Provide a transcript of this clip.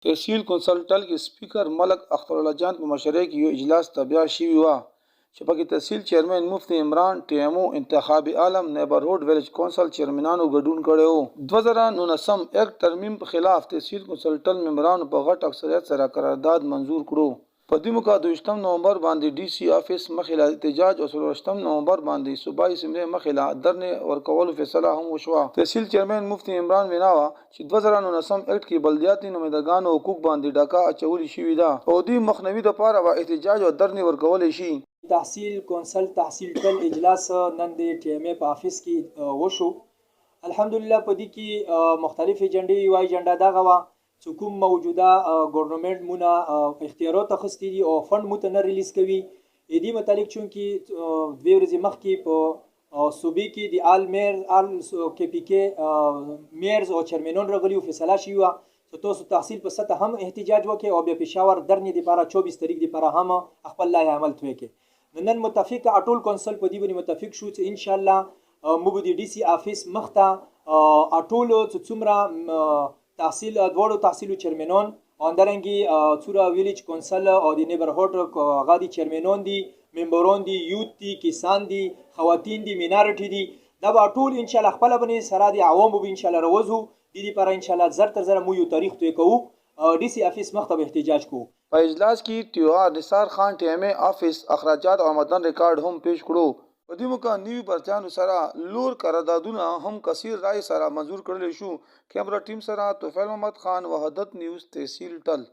تحصیل کونسل ټل کې سپیکر ملک اخترالله جان په مشرۍ کې یو اجلاس تابیا شوی و چې پکې تحصیل چیئرمین مفتی عمران، ټي ایم او، انتخاب عالم، نیبرهوډ ویلج کونسل چیئرمینانو ګډون کړی وو. 2019 ایکټ ترمیم په خلاف تحصیل کونسل ټل ممبرانو په غټ اکثریت سره قرارداد منظور کړو. په دې موقع 22 نومبر باندې ډي سي آفس مخې له احتجاج او 24 نومبر باندې صوبایي اسمبلۍ مخې له درنې ورکولو فیصله هم وشوه. تحصیل چیئرمین مفتی عمران وینا وه چې 2019 ایکټ کې بلدیاتي نمایندګانو حقوق باندې ډاکه اچولی شوې ده او دې مخنیوي دپاره به احتجاج او درنې ورکولی شي. تحصیل کونسل تحصیل ټل اجلاس نن د ټي ایم ای په آفس کې وشو. الحمدلله، په دې کې مختلف ایجنډې. یوه ایجنډا دغه وه چې کوم موجوده ګورنمنت مونه اختیارات اخیستي دي او فند مو ته نه ریلیز کوي. دې متعلق چونکې 2 ورځې مخکې په صوبې کې د آل میر، آل کې پی کې میرز او چیرمنون راغلي او فیصله شوې وه چې تاسو تحصیل په سطح هم احتجاج وکړئ او بیا پېښور درنې دپاره 24 تاریخ دپاره هم خپل لایحه عمل طی کړئ. نو نن متفق ټول کونسل په دې باندې متفق شو چې ان شاء الله موږ د ډي سي آفس مخته ټول چې څومره تحصیل، دواړو تحصیلو چیرمنون او همدارنګه څوره ویلیج کونسل او د نیبرهوډ هغه دي، چیرمنون دي، ممبرون دي، یوت دي، کسان دي، خواتین دي، مینارټي دي، دا به ټول ان شاء الله خپل باندې سره د عوامو به ان شاء الله روزو. د دې لپاره ان شاء الله زر تر زره مو یو تاریخ طی کوو، ډي سي آفس مخته به احتجاج کوو. په اجلاس کې ټي او آر نثار خان ټي ایم ای آفس اخراجات او آمدن ریکارډ هم پیش کړو. په دې موقع نوي برتیانو سره لور قراردادونه هم کثیر رای سره منظور کړل شو. کیمرا ټیم سره توفیل محمد خان، وحدت نیوز، تحصیل ټل.